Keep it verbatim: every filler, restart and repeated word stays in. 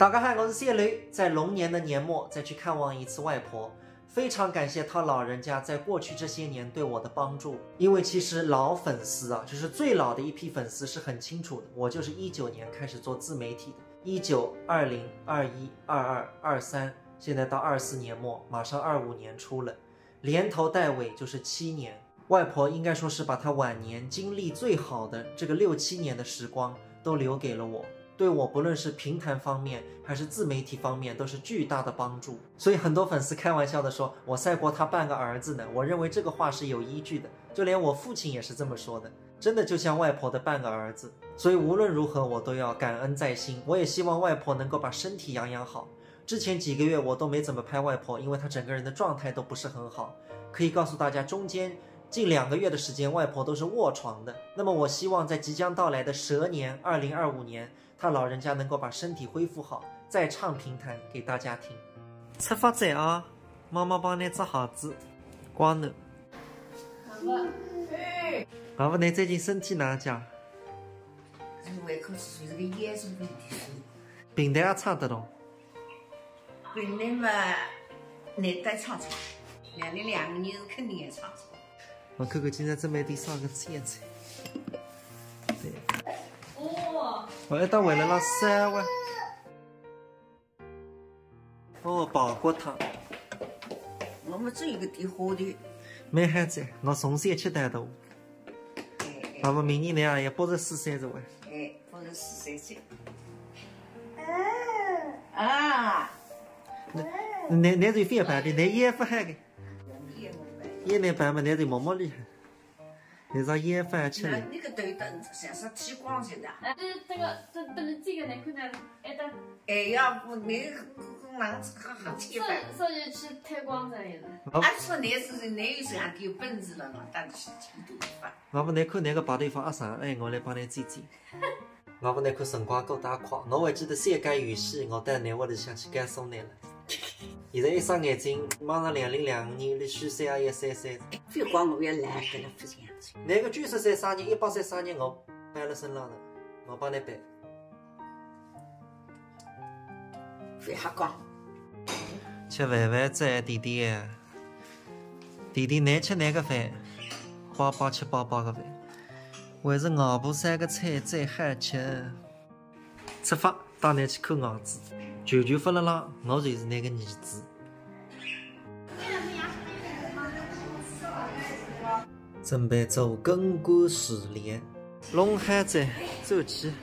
大家好，我是谢雷。在龙年的年末再去看望一次外婆，非常感谢她老人家在过去这些年对我的帮助。因为其实老粉丝啊，就是最老的一批粉丝是很清楚的，我就是一九年开始做自媒体的，一九、二零、二一、二二、二三，现在到二四年末，马上二五年初了。连头带尾就是七年。外婆应该说是把她晚年精力最好的这个六七年的时光都留给了我，对我不论是评弹方面还是自媒体方面都是巨大的帮助。所以很多粉丝开玩笑的说，我赛过她半个儿子呢。我认为这个话是有依据的，就连我父亲也是这么说的。真的就像外婆的半个儿子，所以无论如何我都要感恩在心。我也希望外婆能够把身体养养好，之前几个月我都没怎么拍外婆，因为她整个人的状态都不是很好。可以告诉大家，中间近两个月的时间，外婆都是卧床的。那么我希望在即将到来的蛇年，二零二五年，她老人家能够把身体恢复好，再唱评弹给大家听。出发仔啊，妈妈帮你扎鞋子，光头。爸爸，哎，爸爸，你最近身体哪讲？胃口是这个腰是问题是。平台也唱得动。 本来嘛，难得唱唱，两零两五年是肯定要唱唱。我看看今朝准备点啥个菜菜。对。哦。我一道为了老师啊，我。哦，排骨汤。我们这一个地方的。蛮好吃，我从小吃到大。哎，哎。爸爸明年呢也八十四岁了喂。哎。 不是十三岁。啊。那，那，那就反白的，那也不好的。也能白嘛，那就毛毛厉害。那啥也不好吃的。那，那个头等像是剃光去的。哎，这，这个，这，这个，这个呢，可能，哎，但哎呀，不，那个，那个，那个，好剃吧。所以，所以去剃光之类的。好。啊，说那是，那有啥个本事了嘛，但是剃头发。 我们来看那个白头发阿三，哎，我来帮你剪剪。我们来看辰光过得快，我还记得三更游戏，我带你屋里向去干送你了。现在一眨眼睛，马上两零两五年，你虚岁也要三岁。不光我要来，跟他不这样子。那个九十岁生日、一百岁生日，我摆了身浪了，我帮你摆。 覅瞎讲。吃饭饭再弟弟，弟弟难吃难个饭，爸爸吃爸爸个饭，还是外婆烧个菜最好吃。出发，带你去看房子，舅舅发了啦，我就是那个儿子。 准备做更换时联。弄好仔，走起。